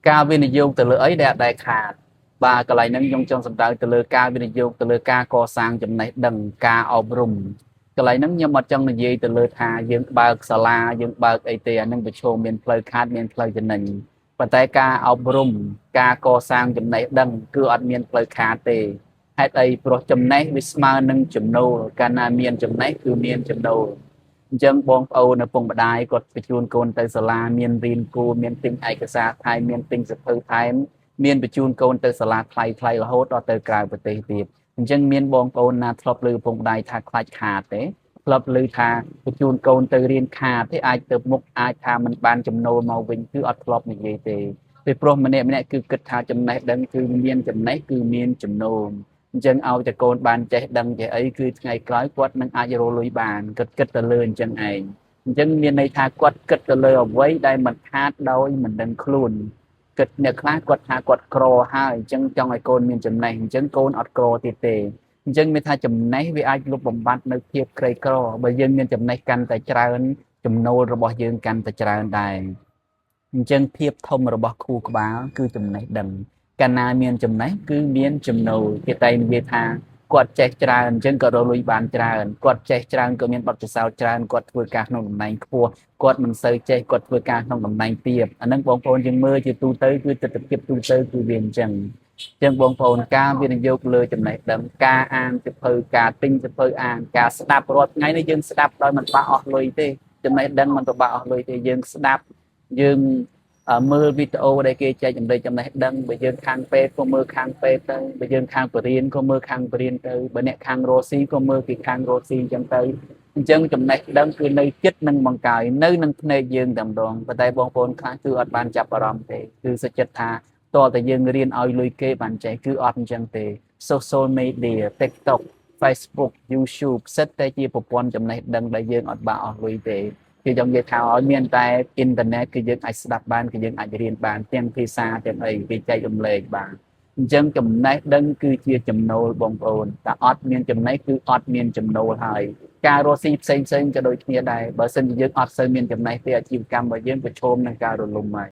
ការវិនិយោគទៅលើអីដែលអត់ដែលខាតបាទកន្លែងហ្នឹងខ្ញុំចង់សំដៅទៅលើការវិនិយោគទៅលើការកសាងចំណេះដឹងការអប់រំកន្លែងហ្នឹងខ្ញុំអត់ចង់និយាយទៅលើថាយើងបើកសាលាយើងបើកអីទេអាហ្នឹងប្រឈមមានផ្លូវខាតមានផ្លូវចំណេញប៉ុន្តែការអប់រំការកសាងចំណេះដឹងគឺអត់មានផ្លូវខាតទេហេតុអីព្រោះចំណេះវាស្មើនឹងចំណូលកាលណាមានចំណេះគឺមានចំណូលអញ្ចឹងបងប្អូនឪពុកម្ដាយគាត់បញ្ជូនកូនទៅសាលាមានរៀនគួរមានទិញឯកសារថែមមានទិញសៀវភៅថែមមានបញ្ជូនកូនទៅសាលាថ្លៃថ្លៃរហូតដល់ទៅក្រៅប្រទេសទៀតអញ្ចឹងមានបងប្អូនណាធ្លាប់ឮឪពុកម្ដាយថាខ្លាចខាតទេធ្លាប់ឮថាបញ្ជូនកូនទៅរៀនខាតទេអាចទៅមុខអាចថាមិនបានចំណូលមកវិញគឺអត់ធ្លាប់និយាយទេពីព្រោះម្នាក់ម្នាក់គឺគិតថាចំណេះដឹងគឺមានចំណេះគឺមានចំណូលអញ្ចឹងឲ្យតែកូនបានចេះដឹងចេះអីគឺថ្ងៃក្រោយគាត់នឹងអាចរកលុយបានគាត់គិតទៅលើអញ្ចឹងឯងអញ្ចឹងមានន័យថាគាត់គិតទៅលើអ្វីដែលមិនខាតដោយមិនដឹងខ្លួនគិតអ្នកខ្លះគាត់ថាគាត់ក្រហើយអញ្ចឹងចង់ឲ្យកូនមានចំណេះអញ្ចឹងកូនអត់ក្រទៀតទេអញ្ចឹងមានថាចំណេះវាអាចលុបបំបាត់នៅភាពក្រីក្របើយើងមានចំណេះកាន់តែច្រើនចំណូលរបស់យើងកាន់តែច្រើនដែរអញ្ចឹងភាពធំរបស់ខួរក្បាលគឺចំណេះដឹងកាលណាមានចំណេះគឺមានចំណូលគេតែនិយាយថាគាត់ចេះច្រើនអញ្ចឹងក៏រកលុយបានច្រើនគាត់ចេះច្រើនក៏មានបទពិសោធន៍ច្រើនគាត់ធ្វើការក្នុងតំណែងខ្ពស់គាត់មិនសូវចេះគាត់ធ្វើការក្នុងតំណែងទាបអាហ្នឹងបងប្អូនយើងមើលជាទូទៅគឺទស្សនវិជ្ជាទូទៅគឺវាអញ្ចឹងចឹងបងប្អូនការវិនិយោគលើចំណេះដឹងការអានសៀវភៅការទិញសៀវភៅអានការស្ដាប់រាល់ថ្ងៃនេះយើងស្ដាប់ដោយមិនបាក់អស់លុយទេចំណេះដឹងមិនពិបាកអស់លុយទេយើងស្ដាប់យើងមើលវីដេអូដែលគេចែករំលែកចំណេះដឹងបើយើងខាងពេទ្យក៏មើលខាងពេទ្យទៅបើយើងខាងបរិញ្ញាក៏មើលខាងបរិញ្ញាទៅបើអ្នកខាងរស់ស៊ីក៏មើលពីខាងរស់ស៊ីអញ្ចឹងទៅអញ្ចឹងចំណេះដឹងគឺនៅចិត្តនឹងបង្កាយនៅនឹងភ្នែកយើងតែម្ដងប៉ុន្តែបងប្អូនខ្លះគឺអត់បានចាប់អារម្មណ៍ទេគឺសុចិត្តថាតើតែយើងរៀនឲ្យលុយគេបានចេះគឺអត់អញ្ចឹងទេ social media TikTok Facebook YouTube សិតតែជាប្រព័ន្ធចំណេះដឹងដែលយើងអត់បាក់អស់លុយទេគឺចង់និយាយថាឲ្យមានតែអ៊ីនធឺណិតគឺយើងអាចស្ដាប់បានគឺយើងអាចរៀនបានទាំងភាសាទាំងអីគេចែករំលែកបានអញ្ចឹងចំណេះដឹងគឺជាចំណូលបងប្អូនតែអត់មានចំណេះគឺអត់មានចំណូលហើយការរកស៊ីផ្សេងផ្សេងក៏ដូចគ្នាដែរបើសិនជាយើងអត់សូវមានចំណេះទេអាជីវកម្មរបស់យើងប្រឈមនឹងការរលំហើយ។